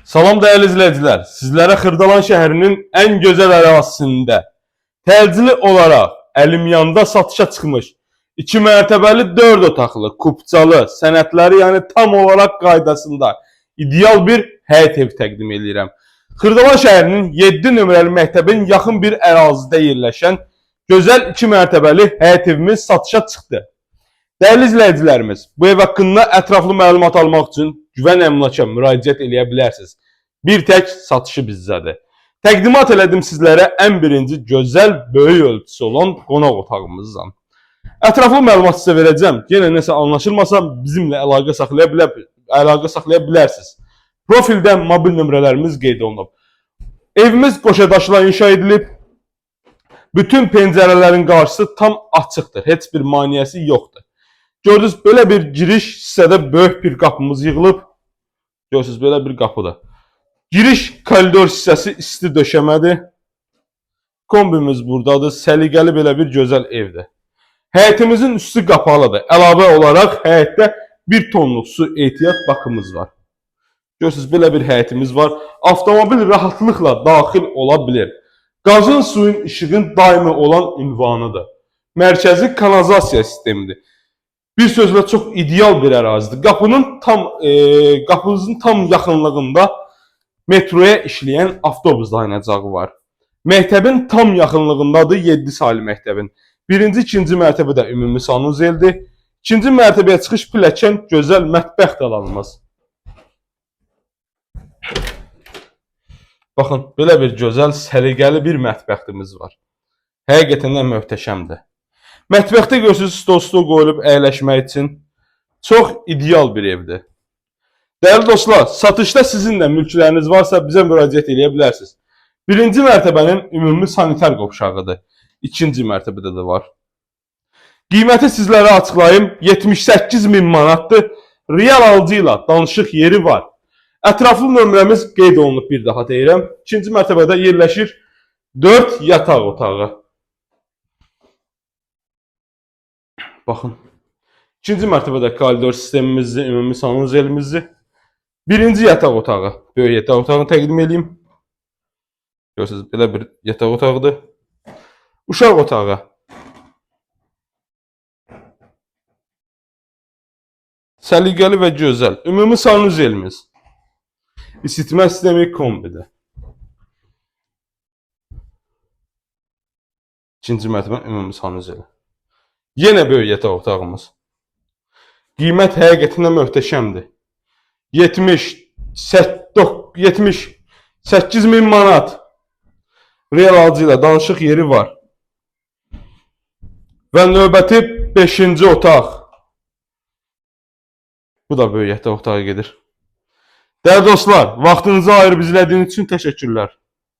Salam dəyərli izləyicilər, sizlərə Xırdalan şəhərinin ən gözəl ərazisində təcili olaraq Əlimyanda satışa çıxmış 2 mərtəbəli 4 otaqlı, kupçalı, sənədləri yəni tam olaraq qaydasında ideal bir həyət evi təqdim eləyirəm. Xırdalan şəhərinin 7 nömrəli məktəbin yaxın bir ərazidə yerləşən gözəl 2 mərtəbəli həyət evimiz satışa çıxdı. Dəyərli izləyicilərimiz, bu ev haqqında ətraflı məlumat almaq üçün Güvən Əmlaka müraciət eləyə bilərsiniz. Bir tək satışı bizdədir. Təqdimat elədim sizlərə ən birinci gözəl böyük ölçüsü olan qonaq otağımızdan. Ətraflı məlumat sizə verəcəm. Yenə nəsə anlaşılmasa bizimlə əlaqə saxlaya bilərsiniz. Profildə mobil nömrələrimiz qeyd olunub. Evimiz qoşa daşla inşa edilib. Bütün pəncərələrin qarşısı tam açıqdır. Heç bir maneəsi yoxdur. Gördünüz, belə bir giriş hissədə böyük bir qapımız yığılıb. Görürsünüz, belə bir qapıdır. Giriş koridor hissəsi isti döşəmədir. Kombimiz buradadır. Səliqəli belə bir gözəl evdir. Həyətimizin üstü qapalıdır. Əlavə olaraq həyətdə 1 tonluq su ehtiyat bakımız var. Görürsünüz, belə bir həyətimiz var. Avtomobil rahatlıqla daxil ola bilir. Qazın, suyun, işığın daimi olan ünvanıdır. Mərkəzi kanalizasiya sistemidir. Bir sözlə çox ideal bir ərazidir. Qapınızın tam yaxınlığında metroya işləyən avtobus dayanacağı var. Məktəbin tam yaxınlığındadır 7 saylı məktəbin. Birinci, ikinci mərtəbədə ümumi sanuzeldir. İkinci mərtəbəyə çıxış pilləkən gözəl mətbəx dalanımız. Baxın, belə bir gözəl, səliqəli bir mətbəximiz var. Həqiqətən də möhtəşəmdir. Mətbəxdə görürsünüz, stol qoyulub əyləşmək üçün. Çox ideal bir evdir. Dəyərli dostlar, satışda sizin də mülkləriniz varsa bizə müraciət eləyə bilərsiniz. Birinci mərtəbənin ümumi sanitar qovşağıdır. İkinci mərtəbədə də var. Qiyməti sizlərə açıqlayım. 78 min manatdır. Real alıcı ilə danışıq yeri var. Ətraflı nömrəmiz qeyd olunub, bir daha deyirəm. İkinci mərtəbədə yerləşir 4 yataq otağı. Baxın. İkinci mərtəbədə koridor sistemimizi, ümumi sanuzelimizi. Birinci yataq otağı, böyük yataq otağını təqdim edeyim. Görürsünüz, belə bir yataq otağıdır. Uşaq otağı. Səliqəli və gözəl. Ümumi sanuzelimiz. İsitmə sistemi kombidir. İkinci mərtəbə ümumi sanuzeli. Yenə böyük yataq otağımız. Qiymət həqiqətən də möhtəşəmdir. 78 min manat. Real alıcı ilə danışıq yeri var. Və növbəti 5-ci otaq. Bu da böyük yataq otağı gedir. Dəyərli dostlar, vaxtınızı ayırıb izlədiyiniz üçün təşəkkürlər.